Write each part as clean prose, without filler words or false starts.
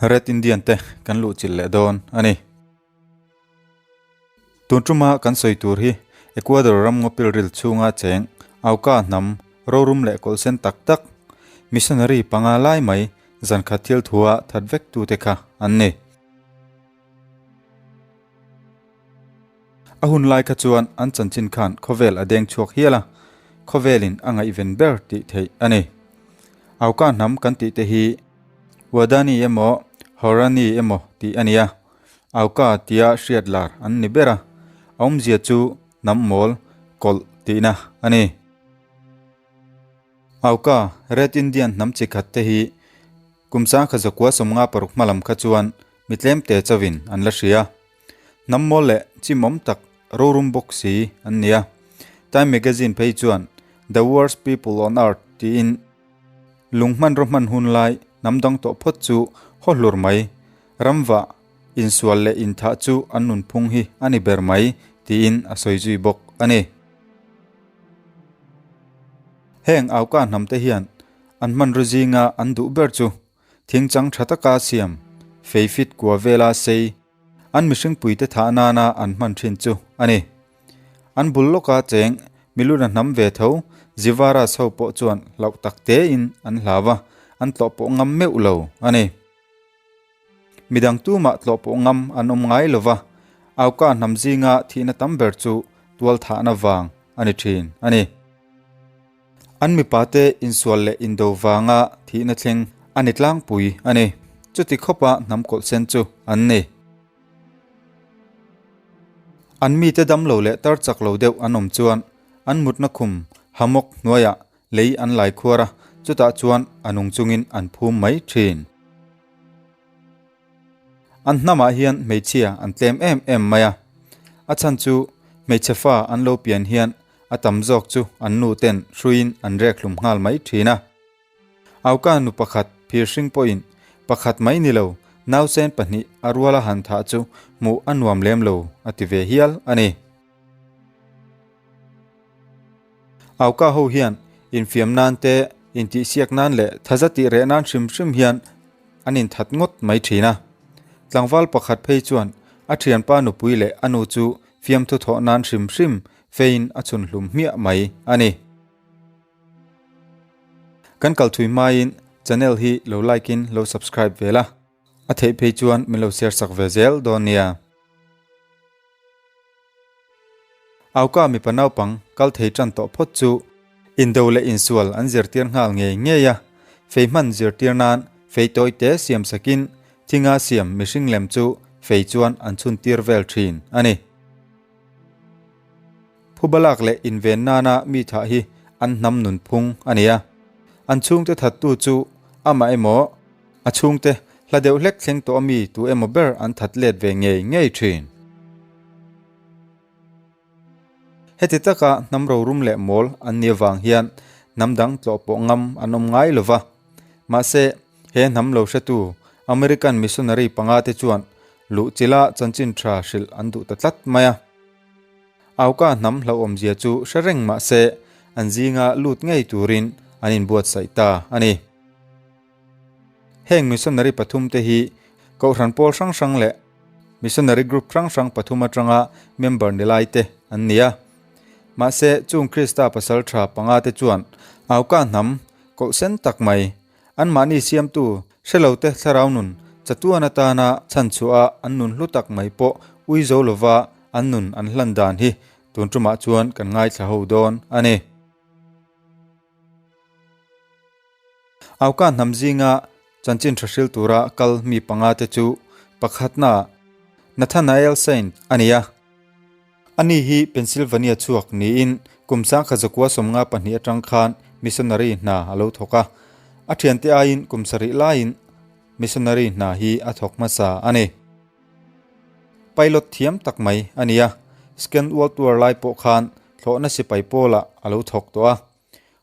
Red Indian te kan luhchilh leh dawn a ni. Tun tuma kan sawi tur hi Ecuador ram ngawpil ril chhunga cheng Auca hnam rorum leh kawlhsen tak tak missionary panga lai mai zankhat thil thua that vek tute kha an ni. A hun lai kha chuan an chanchin khan khawvel a deng chhuak hial a, khawvelin a ngaihven ber tih theih a ni. Auca hnam kan tih te hi Wadani emaw Horani emaw tih a ni a, Auca tia hriat lar an ni ber a, a awmzia chu hnam mawl kawlh tihna a ni. Auca, Red Indian hnam chi khat te hi kum sangkhat zakua 56 hmalam kha chuan mi tlemte chauhin an la hria. Hnam mawl leh chimawm tak rorum bawk si an ni a. Time magazine phei chuan The Worst People on Earth tiin lung hmanraw hman hun lai hnam dang tawh phawt chu haw hlur mai, ramvah, insual leh inthah chu an nunphung hi a ni ber mai tiin a sawi zui bawk a ni. Heng Auka hnamte hian an hmanraw zinga an duh ber chu Thingchang tha taka siam, fei fit kua vela sei, an mihringpuite thah nana an hman thin chu a ni. An bul lawka cheng miluna hnam ve tho Zivaras ho pawh chuan hlauh tak tein an hlau a, an tlawh pawh ngam meuh lo a ni. Midang tumah tlawh pawh ngam an awm ngai lo va, Auka hnam zinga thihna tam ber chu tual thahna vang a ni thin a ni. An mipate insual leh indo vanga thihna thleng a ni tlangpui a ni. Chuti khawpa hnam kawlhsen chu an ni. An mite damlo leh tar chak lo deuh an awm chuan an mutna khum hammock hnuaiah lei an lai khuar a, chutah chuan a nung chungin an phum mai thin. An hnamah hian hmeichhia an tlem em em mai a, a chhan chu hmeichhe fa an lo pian hian a tam zawk chu an nu ten hruiin an rek hlum nghal mai thin a. Auka nu pakhat phir hring pawhin pakhat mai ni lo nausen pahnih a ruala han thah chu hmuh a nuam lem lo a ti ve hial a ni. Auka ho hian infiam nan te, intihsiak nan leh thaza tih reh nan hrim hrim hian an inthat ngawt mai thin a. Tlangval pakhat phei chuan a thianpa nupui leh a nu chu fiamthu thawh nan hrim hrim fein a chhun hlum hmiah mai a ni. Kan kal thui hmain channel hi lo like in lo subscribe ve la, a theih phei chuan min lo share sak ve zel dawn nia. Auka mipa naupang kal thei tan tawh phawt chu indo leh insual an zirtir nghal ngei ngei a, fei hman zirtir nan fei tawi te siam sakin thinga siam mihring lem chu fei chuan an chhun tir vel thin a ni. Phubalak leh inven nana mi thah hi an hnam nunphung a ni a, an chhungte thattu chu amah emaw a chhungte hla deuh hlek thleng tawh ami tu emaw ber an that let ve ngei ngei thin. Heti taka hnam rorum leh mawl an nih avang hian hnam dang tlawh pawh ngam an awm ngai lo va. Mahse, he hnam lo hretu American missionary panga te chuan luhchilha chanchin tha hrilh an duh ta tlat mai a. Auka hnam hlauhawmzia chu hre reng mah se an zinga lut ngei turin an inbuatsaih ta a ni. Heng missionary pathum te hi Kohhran pawl hrang hrang leh missionary group hrang hrang pathum atanga member ni lai te an ni a. Mahse, chung Krista pasal tha panga te chuan Auka hnam kawlhsen tak mai, anmahni siamtu hrelo te thlarau nun chatuan atana chhanchhuah a an nun hlu tak mai pawh ui zo lova an nun an hlan dan hi tun tumah chuan kan ngaithla ho dawn a ni. Auka hnam zinga chanchin tha hril tura kal mi panga te chu pakhatna Nathanael Saint a ni a. Ani hi Pennsylvania chhuak niin kum sangkhat zakua 52 atang khan missionary hna a lo thawk a. A thiante aiin kum sarih laiin missionary hna hi a thawk hmasa a ni. Pilot thiam tak mai a ni a, Second World War lai pawh khan thlawhna sipai pawlah a lo thawk tawh a.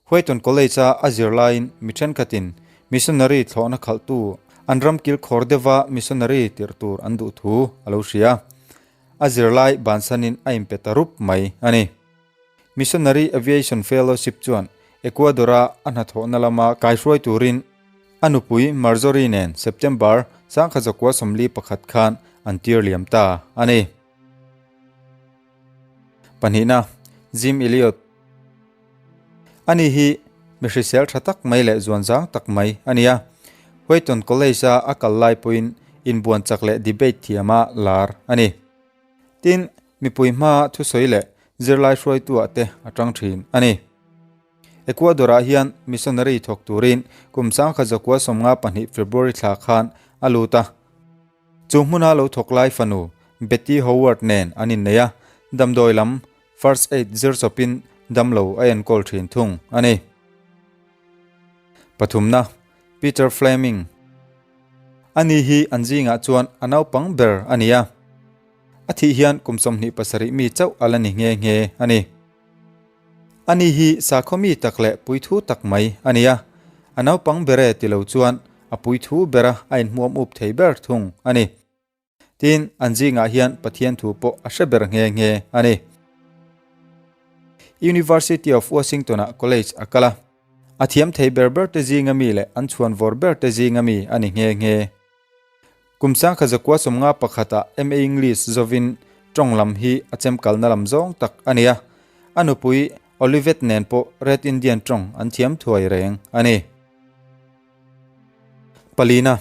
Wheaton College-a a zir laiin mi thenkhatin missionary thlawhna khalhtu an ram kilkhawr deuha missionary tirh tur an duh thu a lo hria. A zirlai bansanin a inpe ta rup mai a ni. Missionary Aviation Fellowship chuan Ecuador-a a hnathawhna lama kaihruai turin. A nupui Marjorie nen September 1941 khan an tir liam ta a ni. Pahnihna, Jim Elliot. Ani hi mi hrisel tha tak mai leh zuanzang tak mai a ni a. Wheaton College-a a kal lai pawhin inbuan chak leh debate thiama lar a ni. Tin, mipui hmaa thusawi leh zirlai hruaituah te a tang thin a ni. Ecuador-ah hian missionary thawk turin kum 1992 February thla khan a lut a. Chu hmuna lo thawk lai fanu Betty Howard nen an innei a, damdawi lam first aid zir chawpin damlo a enkawl thin thung a ni. Pathumna, Peter Fleming. Ani hi an zingah chuan a naupang ber a ni a, a thih hian kum 27 mi chauh a la ni nghe nghe a ni. Ani hi sakhaw mi tak leh puithu tak mai a ni a, a naupang ber e ti lo chuan a puithu bera a inhmuam up thei ber thung a ni. Tin, an zingah hian Pathian thu pawh a hre ber nghe nghe a ni. University of Washington-ah college a kal a, a thiam thei ber ber te zinga mi leh an chhuan vawr ber te zinga mi a ni nghe nghe. Kum 1951-ah MA English zovin tawng lam hi a chemkalna lam zawng tak a ni a, a nupui Olivet nen pawh Red Indian tawng an thiam thuai reng a ni. Palina,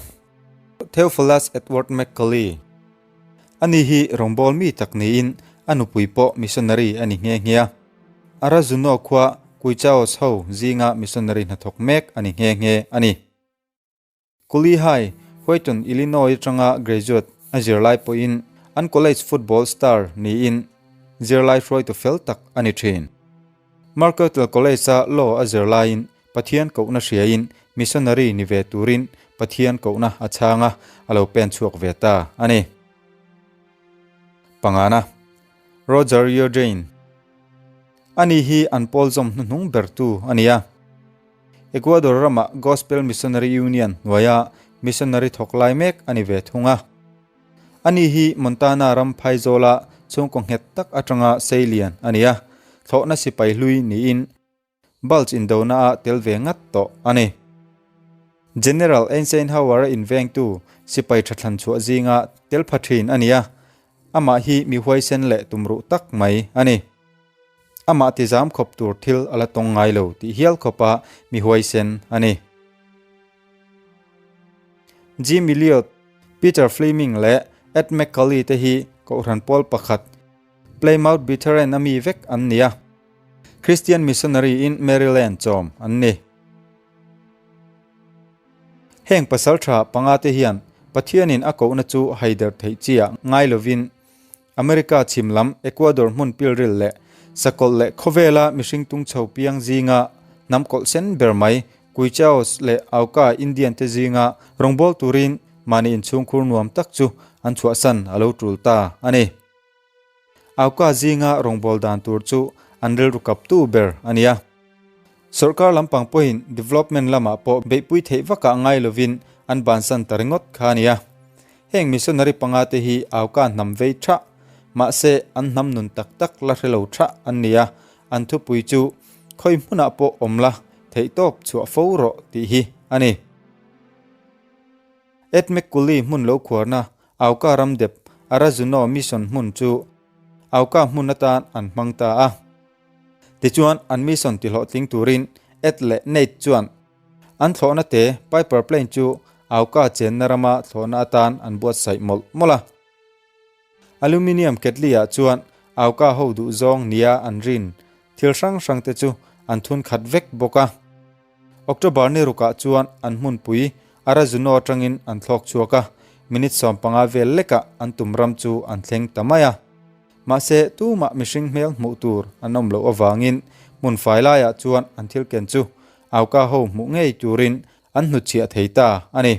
Theophilus Edward Macaulay, Ani hi rawngbâwl mi tak niin a nupui pawh missionary a ni nghe nghe a. Arazuno khua Quichaos ho zinga missionary hnathawk mek a ni nghe nghe a ni. Kulihai, Wheaton, Illinois atanga graduate a zirlai pawhin an college football star niin zirlai hruaitu fel tak a ni thin. Marquette College-a law a zirlaiin Pathian kohna hriain missionary ni ve turin Pathian kohna a chhang a, a lo pen chhuak ve ta a ni. Pangana, Roger Youdrein. Ani hi an pawl zawm hnuhnung bertu a ni a. Ecuador rama Gospel Missionary Union hnuaia missionary thawk lai mek a ni ve thung a. Ani hi Montana ram phaizawla chhungkaw nghet tak atanga seilian a ni a, thlawhna sipai hlui niin Bulge indonaah tel ve ngat tawh a ni. General Eisenhower-a invengtu sipai tha thlan chhuah zinga tel pha thin a ni a, amah hi mi huaisen leh tumruh tak mai a ni. Amah tizam khawp tur thil a la tawng ngai lo tih hial khawpa mi huaisen a ni. Jim Elliot, Peter Fleming leh Ed McCully te hi kohhran pawl pakhat, Plymouth Brethren a mi vek an ni a. Christian Missionary in Maryland chawm an ni. Heng pasal tha panga te hian Pathianin a kohna chu haider theih chi ah ngai lovin America chhim lam Ecuador hmun pilril leh sakawlh leh khawvela mihring tung chho piang zinga hnam kawlh sen ber mai Quichaos leh Auca Indian te zinga rawngbâwl turin mahni inchhungkhur nuam tak chu an chhuahsan a lo tul ta a ni. Auca zinga rawngbâwl dan tur chu an rilru kaptu ber a ni a. Sawrkar lampang pawhin development lamah pawh beihpui theih vakah ngai lovin an bansan ta ringawt kha a ni a. Heng missionary panga te hi Auca hnam vei thah, mahse an hnam nun tak tak la hre lo thah an ni a, an thupui chu khawi hmunah pawh awm la theihtawp chhuah fo rawh tih hi a ni. Ed McCulley hmun lo khuarna Auca ram dep Arazuno Mission hmun chu Auca hmun atan an hmang ta a. Tichuan an mission tihlawhtling turin Ed leh Nate chuan an thlawhna te Piper plane chu Auca chenna rama thlawhna atan an buatsaih mawlh mawlh a. Aluminium ketli-ah chuan Auca ho duhzawng nia an rin thil hrang hrang te chu an thun khat vek bawk a. October ni rukah chuan an hmunpui Arazuno atangin an thlawk chhuak a, minute 15 vel lekah an tum ram chu an thleng ta mai a. Mahse, tumah mihring hmel hmuh tur an awm loh avangin hmun fai laiah chuan an thil ken chu Auka ho hmuh ngei turin an hnutchhiah thei ta a ni.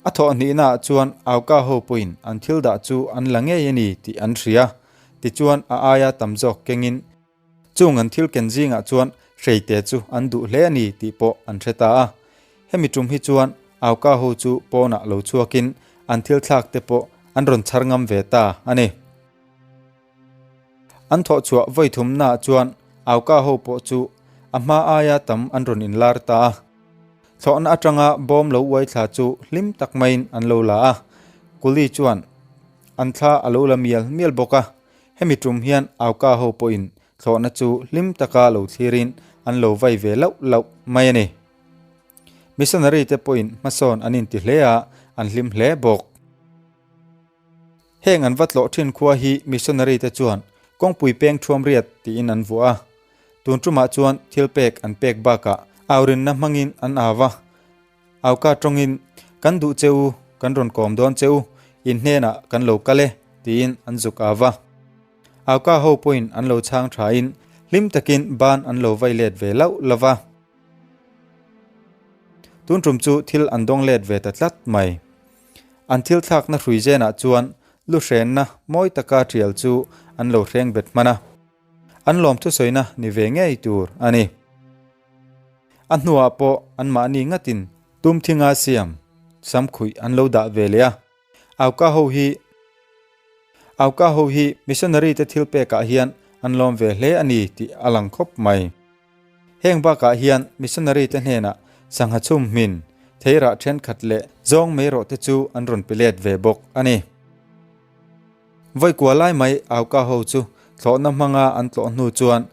A thawh hnihnaah chuan Auka ho pawhin an thil dah chu an la ngei a ni tih an hria. Tichuan a aia tam zawk kengin Chung an thil ken zingah chuan hreite chu an duh hle a ni tih pawh an hre ta a. Hemi tum hi chuan Auka ho chu pawnah lo chhuakin an thil thlak te pawh an rawn chhar ngam ve ta a ni. An thawh chhuah vawi thumnaah chuan Auka ho pawh chu a hma aia tam an rawn inlar ta a. Thlawhna atanga bawm lo uai thla chu hlim tak maiin an lo la a, Kuli chuan an thla a lo la mial mial bawk a. Hemi tum hian Auka ho pawhin thlawhna chu hlim taka lo thlirin an lo vai ve lauh lauh mai a ni. Missionary te pawhin hmasawn an inti hle a, an hlim hle bawk. Heng an va tlawh thin khua hi missionary te chuan kawngpui peng thuam riat tiin an vuah a. Tun tumah chuan thil pek an pek bakah aurinna hmangin an au a. Auka tawngin, Kan duh che u, kan rawn kawm dawn che u, in hnenah kan lo kal e, tiin an zuk au a. Auka ho pawhin an lo chhang thain hlim takin ban an lo vai let ve lauh lo va. Tun tum chu thil an dawng let ve ta tlat mai. An thil thlakna hrui zenah chuan lu hrenna mawi taka tial chu an lo hreng bet hman a. An lawm thusawina ni ve ngei tur a ni. A hnuah pawh anmahni ngatin tum thinga siam samkhuih an lo dah ve leh a. Auka ho hi Auka ho hi missionary te thil pekah hian an lawm ve hle a ni tih a lang khawp mai. Heng bakah hian missionary te hnenah sangha chhum hmin, theirah thenkhat leh zawng mai rawh te chu an rawn pe let ve bawk a ni. Vawikua lai mai Auka ho chu thlawhna hmanga an tlawh hnu chuan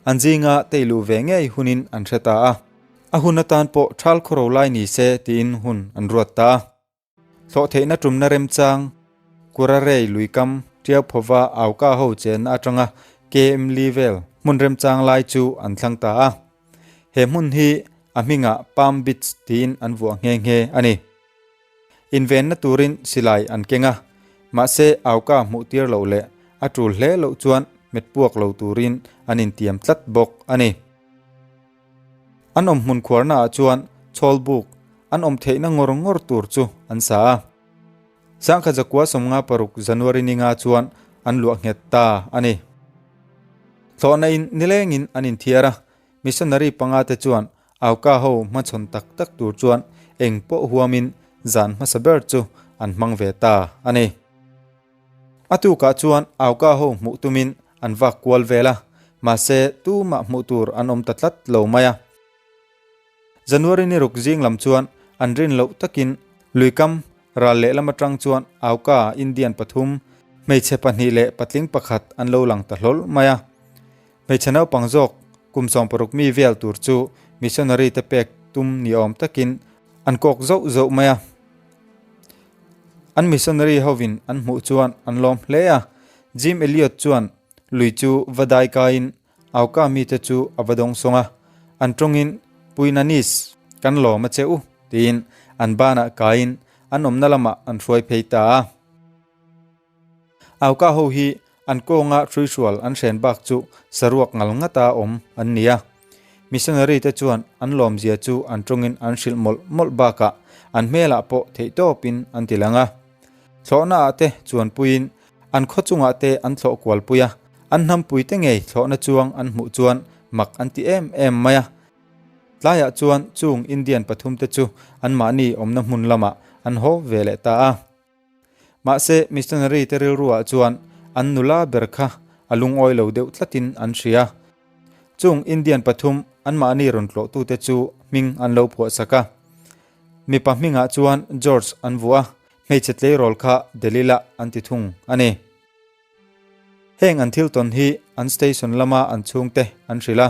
an zinga tei luh ve ngei hunin an hre ta a. A hun atan pawh thal khawro lai ni se tiin hun an ruat ta a. Thlawh theihna tumna remchang Kurarei luikam Tiau phawva Auka ho chenna atanga KM li vel hmun remchang lai chu an thlang ta a. He hmun hi a hmingah Palm Beach tiin an vuah nghe nghe a ni. Invenna turin silai an keng a, mahse Auka hmuh tir loh leh a tul hle loh chuan hmet puak lo turin an intiam tlat bawk a ni. An awm hmun khuarnaah chuan chhawl buk an awm theihna ngawr ngawr tur chu an sa a. Sangkhat zakua 56 January ninga chuan an luah nghet ta a ni. Thlawhna in nilengin an inthiar a, missionary panga te chuan Auka ho hmachhawn tak tak tur chuan eng pawh huamin zan hmasa ber chu an hmang ve ta a ni. A tukah chuan Auka ho hmuh tumin an vak kual vel a, mahse tumah hmuh tur an awm ta tlat lo mai a. January ni ruk zing lam chuan an rin loh takin luikam ral lehlam atang chuan Auka Indian pathum, hmeichhe pahnih leh patling pakhat an lo lang ta hlawl mai a. Hmeichhe naupang zawk kum 60 mi vel tur chu missionary te pek tum ni awm takin an kawk zauh zauh mai a. An missionary hovin an hmuh chuan an lawm hle a, Jim Elliot chuan lui chu va dai kaiin Auka mite chu a va dawng sawng a, an tawngin Puinanis kan lawm a che u tiin an banah kaiin an awmna lamah an hruai phei ta a. Auka ho hi an kawnga hruihrual an hren bak chu saruak ngal ngata awm an ni a. Missionary te chuan an lawmzia chu an tawngin an hrilh mawlh mawlh bakah an hmelah pawh theihtawpin an ti lang a. Thlawhna ah te chuanpuiin an khaw chungah te an thlawh kualpui a, an hnampui te ngei thlawhna chuang an hmuh chuan mak an ti em em mai a. Tlaiah chuan chung Indian pathum te chu anmahni awmna hmun lamah an haw ve leh ta a. Mahse, missionary te rilruah chuan an nula ber kha a lungawi lo deuh tlatin an hria. Chung Indian pathum anmahni rawn tlawhtute chu hming an lo phuahsak a. Mipa hmingah chuan George an vuah a, hmeichhe tleirawl kha Delilah an ti thung a ni. Heng an thil tawn hi an station lama an chhungte an hrilh a,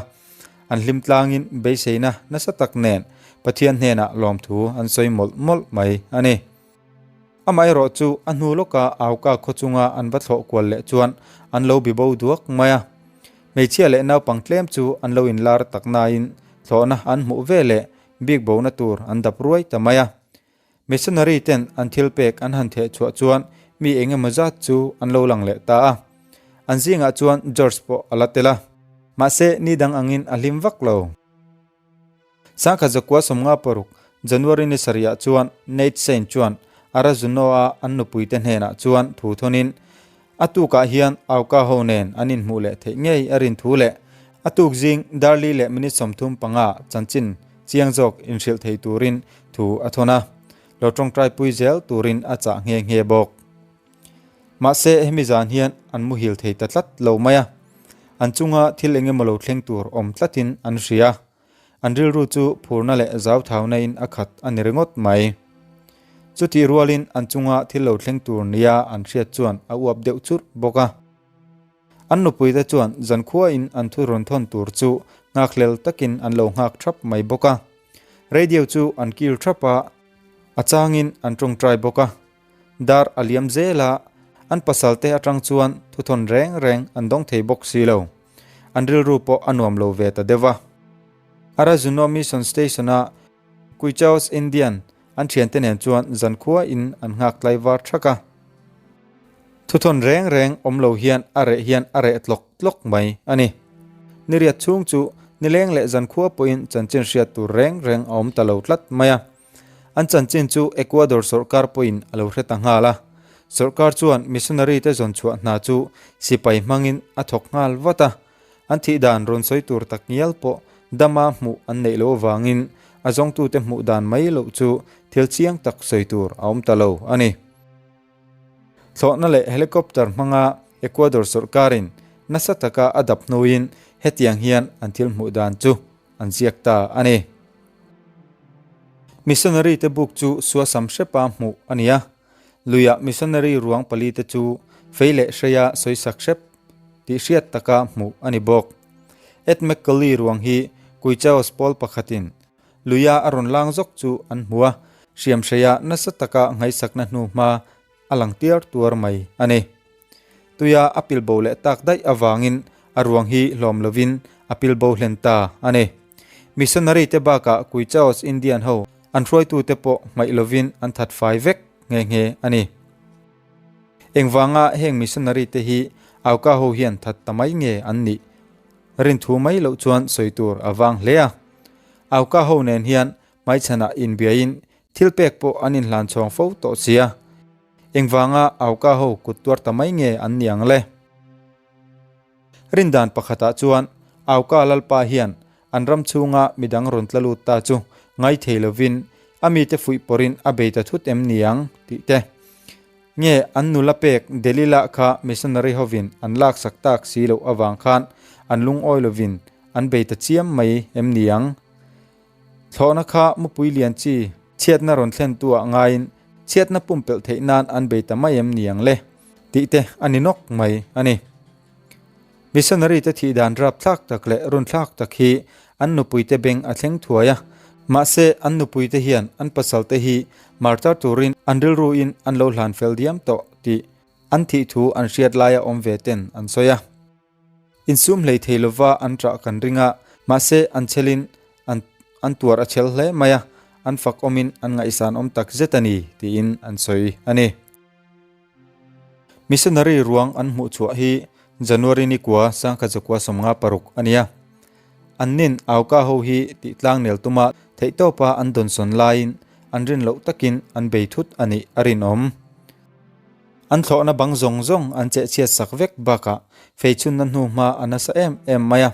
an hlim tlangin beiseina nasa tak nen Pathian hnenah lawmthu an sawi mawlh mawlh mai a ni. Amaherawh chu a hnu lawka Auka khaw chunga an va thlawh kual leh chuan an lo bi bo duak mai a. Hmeichhia leh naupang tlem chu an lo inlar tak nain thlawhna an hmuh ve leh bik bona tur an dap ruai ta mai a. Missionary ten an thil pek an han theh chhuah chuan mi eng emaw zat chu an lo lang leh ta a. An zingah chuan George pawh a la tel a. Mahse ni dang angin a hlim vak lo. Sangkhat zakua 56 January ni sarihah chuan Nate Saint chuan Arazuno-a an nupuite hnenah chuan thu thawnin a tukah hian Auka ho nen an inhmuh leh theih ngei a rin thu leh a tuk zing Darli leh minute 35 chanchin chiang zawk inhrilh thei turin thu a thawn a, lo tawngtaipui zel turin a chah nghe nghe bawk. Mahse hemi zan hian an muhil thei ta tlat lo mai a. An chunga thil eng emaw lo thleng tur awm tlatin an hria. An rilru chu phurna leh zauthauna in a khat a ni ringawt mai. Chutih rualin an chunga thil lo thleng tur nia an hriat chuan a uap deuh churh bawk a. An nupuite chuan zankhuain an thu rawn thawn tur chu nghakhlel takin an lo nghak thap mai bawk a. Radio chu an kil thap a, a changin an tawngtai bawk a. Dar a liam zel a, an pasalte atang chuan thuthawn reng reng an dawng thei bawk si lo. An rilru pawh a nuam lo ve ta deuh a. Arazuno Mission Station-a Quichaos Indian an thiante nen chuan zankhuain an nghak tlaivar thak a. Thuthawn reng reng awm lo hian a reh hian a reh tlawk tlawk mai a ni. Niriat chhung chu nileng leh zankhua pawhin chanchin hriat tur reng reng a awm ta lo tlat mai a. An chanchin chu Ecuador sawrkar pawhin a lo hre ta nghal a. Sawrkar chuan missionary te zawn chhuah hna chu sipai hmangin a thawk nghal vat a. An thih dan rawn sawi tur tak ngial pawh dama hmuh an neih loh avangin a zawngtute hmuh dan mai loh chu thil chiang tak sawi tur a awm ta lo a ni. Thlawhna leh helicopter hmanga Ecuador sawrkarin nasa taka a dap hnuin hetiang hian an thil hmuh dan chu an ziak ta a ni. Missionary te buk chu suasam hrepa hmuh a ni a, luiah missionary ruang palite chu fei leh hreia sawisak hrep tih hriat taka hmuh a ni bawk. Ed McCauley ruang hi Quichaos pawl pakhatin luia a rawn lang zawk chu an hmu a, hriam hreia nasa taka nghaisakna hnu hma a lang tiar tuar mai a ni. Tuia a pilbo leh tak daih avangin a ruang hi hlawm lovin a pilbo hlen ta a ni. Missionary te bakah Quichaos Indian ho an hruaitute pawh hmaih lovin an that fai vek nghe nghe a ni. Engvanga heng missionary te hi Auka ho hian that ta mai nge an nih rinthu mai loh chuan sawi tur a vang hle a. Auka ho nen hian hmaichhanah inbiain Thil pek pawh an inhlan chhawng fo tawh sia. Engvanga Auka ho kut tuar ta mai nge an ni ang le? Rindan pakhatah chuan Auka Lalpa hian an ram chhunga midang rawn tla lut ta chu ngai thei lovin a mite fuih pawrin a bei ta thut em ni ang tih te. Nge an nula pek Delilah kha missionary hovin an laksak tak si loh avang khan an lungawi lovin an bei ta chiam mai em ni ang? Thlawhna kha mupui lian chi chhiatna rawn thlen tu ah ngaiin chhiatna pumpelh theih nan an bei ta mai em ni ang le tih te a ni nawk mai a ni. Missionary te thih dan rapthlak tak leh runthlak tak hi an nupui te beng a thleng thuai a, mahse an nupui te hian an pasal te hi martar turin an rilru in an lo hlan fel diam tawh tih an thih thu an hriat laia awm ve ten an sawi a. Insum hlei thei lova an ṭah kan ring a, mahse an chelin an an tuar a chel hle mai a, an fak awmin an ngaihsan awm tak zet a ni, tiin an sawi a ni. Missionary ruang an hmuh chhuah hi January ni kua sangkhat zakua 56 a ni a. An nin Auka ho hi tih tlang nel tuma theihtawpa an dawnsawn laiin an rin loh takin an bei thut a nih a rinawm. An thlawhna bang zawng zawng an cheh chhiat sak vek bakah feichhunna hnu hma a nasa em em mai a.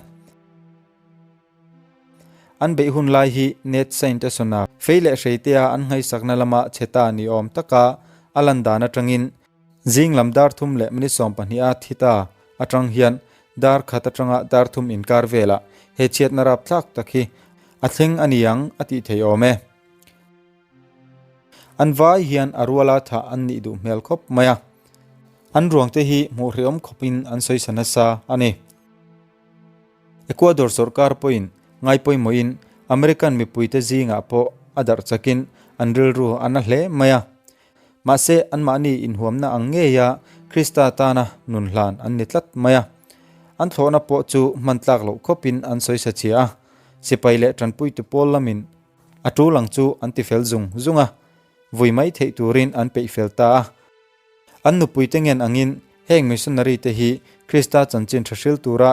An beih hun lai hi Ned Saint a sawn a, fei leh hreitea an nghaisakna lama chhe ta ni awm taka a lan dan atangin zing lam dar thum leh minute 12 a thi ta atang hian dar khat atanga dar thum inkar velah he chhiatna rapthlak tak hi a thleng a ni ang a tih thei awm e. An vai hian a ruala thah an nih duh hmel khawp mai a, an ruangte hi hmuh hrehawm khawpin an sawisa nasa a ni. Ecuador sawrkar pawhin ngai pawimawhin American mipuite zingah pawh a darh chakin an rilru a na hle mai a. Mahse anmahni inhuamna ang ngeia Krista tana nun hlan an ni tlat mai a. An thlawhna pawh chu hman tlak loh khawpin an sawisa chhia a, sipai leh tanpuitu pawl lamin A tul ang chu an ti fel zung zung a, vui mai theih turin an peih fel ta a. An nupuite ngen angin heng missionary te hi Krista chanchin tha hril tura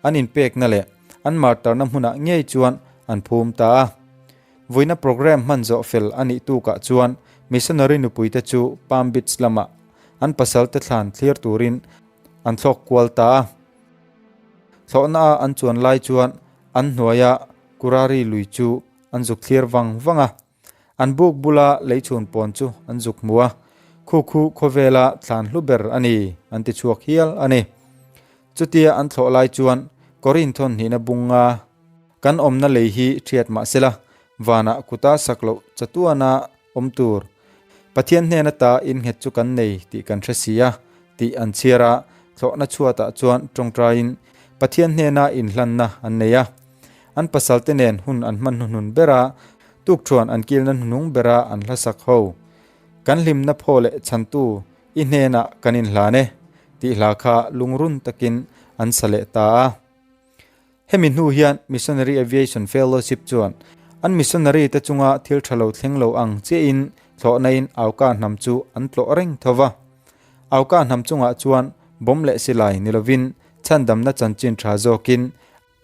an inpekna leh an martarna hmunah ngei chuan an phum ta a. Vuina programme hman zawh fel a nih tukah chuan missionary nupuite chu Palm Beach lamah an pasalte thlan thlir turin an thlawk kual ta a. Thlawhna a an chuan lai chuan an hnuaia Kurari lui chu an zuk thlir vang vang a, an buk bula leichhun pawn chu an zuk hmu a, khu khu khawvela thlan hlu ber a ni an ti chhuak hial a ni. Chutia an thlawh lai chuan Korin thawn hnihna bunga kan awmna lei hi ṭhiat mah sela, vanah kuta sak loh chatuana awm tur Pathian hnen ata innghet chu kan nei tih kan hre si a, tih an chhiar a, thlawhna chhuatah chuan ṭawngṭaiin Pathian hnena inhlanna an nei a. An pasalte nen hun an hman hnuhnun ber a, tukṭhuan an kilna hnuhnung bera an hlasak ho. Kan hlimna phaw leh chhantu i hnenah kan inhlan e, tih hla kha lungrun takin an sa leh ta a. Hemi hnu hian Missionary Aviation Fellowship chuan an missionary te chunga thil tha lo thleng lo ang chiahin thlawhnain Auka hnam chu an tlawh reng tho va. Auka hnam chungah chuan bomb leh silai ni lovin chhandamna chanchin tha zawkin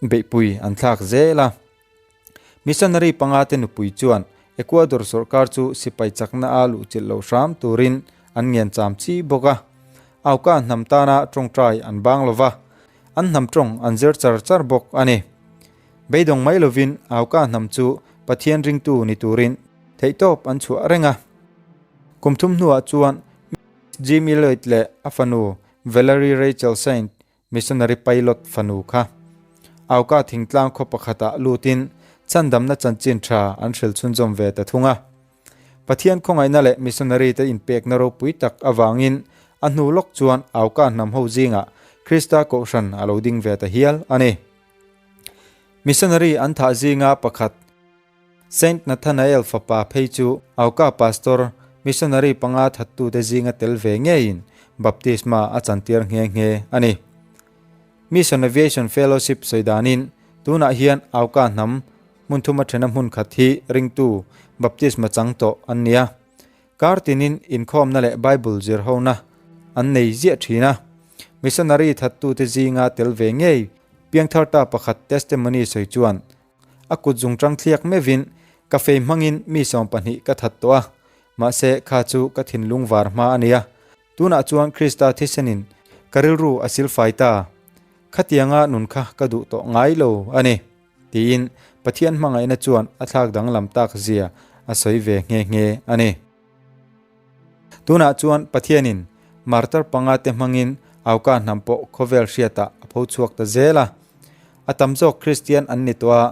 beihpui an thlak zel a. Missionary panga te nupui chuan Ecuador sawrkar chu sipai chakna a luhchilh loh hram turin an ngen cham chi bawk a. Auka hnam tana tawngtai an bang lo va, an hnam tawng an zir char char bawk a ni. Beidawng mai lovin Auka hnam chu Pathian ringtu ni turin theihtawp an chhuah reng a. Kum thum hnuah chuan Jimmy Lloyd leh a fanu Valerie Rachel Saint Missionary pilot fanu kha Auka thingtlang khaw pakhatah lutin chhandamna chanchin tha an hril chhunzawm ve ta thung a. Pathian khawngaihna leh missionary te inpekna ropui tak avangin a hnu lawk chuan Auka hnam ho zingah Krista kohhran a lo ding ve ta hial a ni. Missionary an thah zinga pakhat Saint Nathanael fapa phei chu Auka pastor, missionary panga thattute zinga tel ve ngeiin baptisma a chantir nghe nghe a ni. Mission Aviation Fellowship sawi danin tunah hian Auka hnam hmun thuma thena hmun khat hi ringtu baptisma chang tawh an ni a. Kar tinin inkhawmna leh Bible zirhona an nei ziah thin a. Missionary thattute zinga tel ve ngei piangthar ta pakhat testimony sawi chuan A kut zung tang thliak meuhin ka fei hmangin mi 20 ka that tawh a, mahse kha chu ka thinlung var hma a nia. Tunah chuan Krista thisenin ka rilru a silfai ta. Khatianga nun kha ka duh tawh ngai lo a ni, tiin Pathian hmangaihna chuan a thlak danglam tak zia a sawi ve nghe nghe a ni. Tunah chuan Pathianin martar panga te hmangin Auka hnam pawh khawvel hriatah a pho chhuak ta zel a. A tam zawk Kristian an ni tawh a,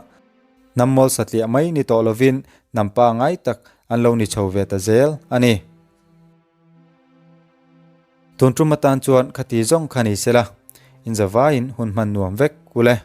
hnam mawl satliah mai ni tawh lovin hnam pangai tak an lo ni chho ve ta zel a ni. Tun tum atan chuan khati zawng kha ni sela, inzavaiin hun hman nuam vek u le.